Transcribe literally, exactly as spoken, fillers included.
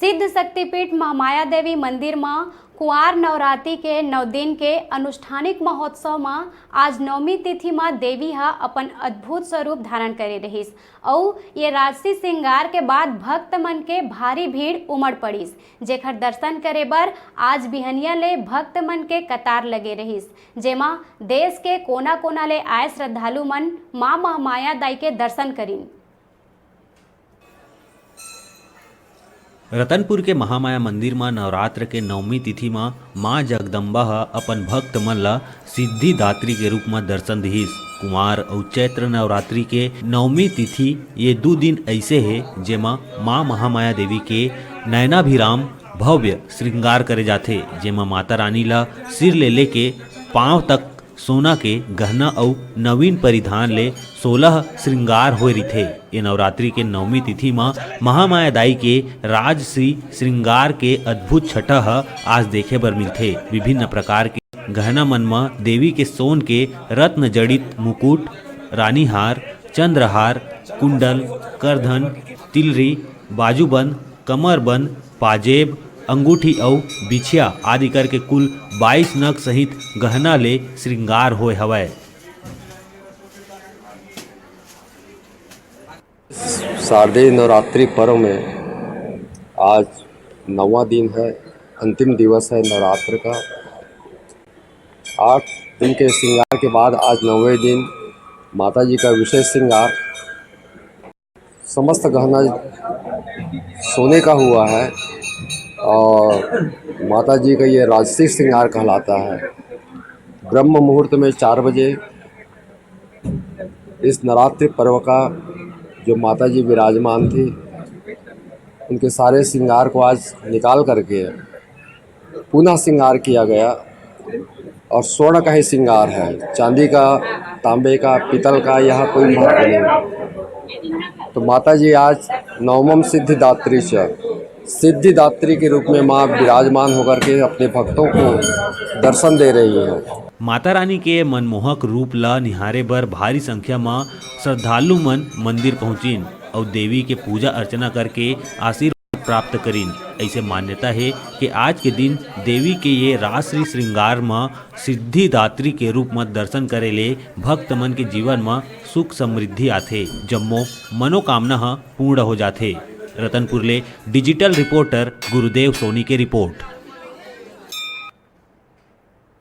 सिद्ध शक्तिपीठ महामाया देवी मंदिर म कुंवार नवरात्रि के नौ दिन के अनुष्ठानिक महोत्सव म आज नवमी तिथि म देवी ह अपन अद्भुत स्वरूप धारण करे रहिस अउ ये राजसी श्रृंगार के बाद भक्त मन के भारी भीड़ उमड़ पड़िस, जेखर दर्शन करे बर आज बिहनिया ले भक्त मन के कतार लगे रहिस, जेमा देश के कोना-कोना ले आए श्रद्धालु मन मां महामाया दाई के दर्शन करिन। रतनपुर के महामाया मंदिर म नवरात्र के नवमी तिथि म मां जगदम्बा ह अपन भक्त मन ल सिद्धिदात्री के रूप म दर्शन दिहिस। कुंवार अउ चैत्र नवरात्रि के नवमी तिथि ये दू दिन अइसे हे, जेमा मां महामाया देवी के नयनाभिराम भव्य श्रृंगार करे जाथे, जेमा माता रानी ल सिर ले लेके पांव तक सोना के गहना अउ नवीन परिधान ले सोलह श्रृंगार होए रिथे। ये नवरात्रि के नवमी तिथि म महामाया दाई के राजश्री श्रृंगार के अद्भुत छटा ह आज देखे बर मिलथे। विभिन्न प्रकार के गहना मन म देवी के सोन के रत्न जड़ित मुकुट, रानीहार, चंद्रहार, कुंडल, करधन, तिलरी, बाजूबंद, कमरबंद, पाजेब, अंगूठी अउ बिछिया आदि करके कुल बाईस नग सहित गहना ले श्रृंगार होए हवय। शारदीय नवरात्रि पर्व में आज नौवां दिन है, अंतिम दिवस है नवरात्र का। आठ दिन के श्रृंगार के बाद आज नौवें दिन माता जी का विशेष श्रृंगार, समस्त गहना सोने का हुआ है और माता जी का ये राजसी श्रृंगार कहलाता है। ब्रह्म मुहूर्त में चार बजे इस नवरात्रि पर्व का जो माता जी विराजमान थी, उनके सारे श्रृंगार को आज निकाल करके पुनः श्रृंगार किया गया और स्वर्ण का ही श्रृंगार है, चांदी का, तांबे का, पीतल का यहाँ कोई महत्व नहीं। तो माता जी आज नवमम सिद्धिदात्री च, सिद्धिदात्री के रूप में माँ विराजमान होकर के अपने भक्तों को दर्शन दे रही है। माता रानी के मनमोहक रूप ला निहारे बर भारी संख्या म श्रद्धालु मन मंदिर पहुंचिन अउ देवी के पूजा अर्चना करके आशीर्वाद प्राप्त करिन। ऐसे मान्यता हे कि आज के दिन देवी के ये रासरी श्रृंगार म सिद्धिदात्री के रूप म दर्शन करे ले भक्त मन के जीवन म सुख समृद्धि आथे, जम्मो मनोकामना ह पूर्ण हो जाथे। रतनपुर ले डिजिटल रिपोर्टर गुरुदेव सोनी के रिपोर्ट।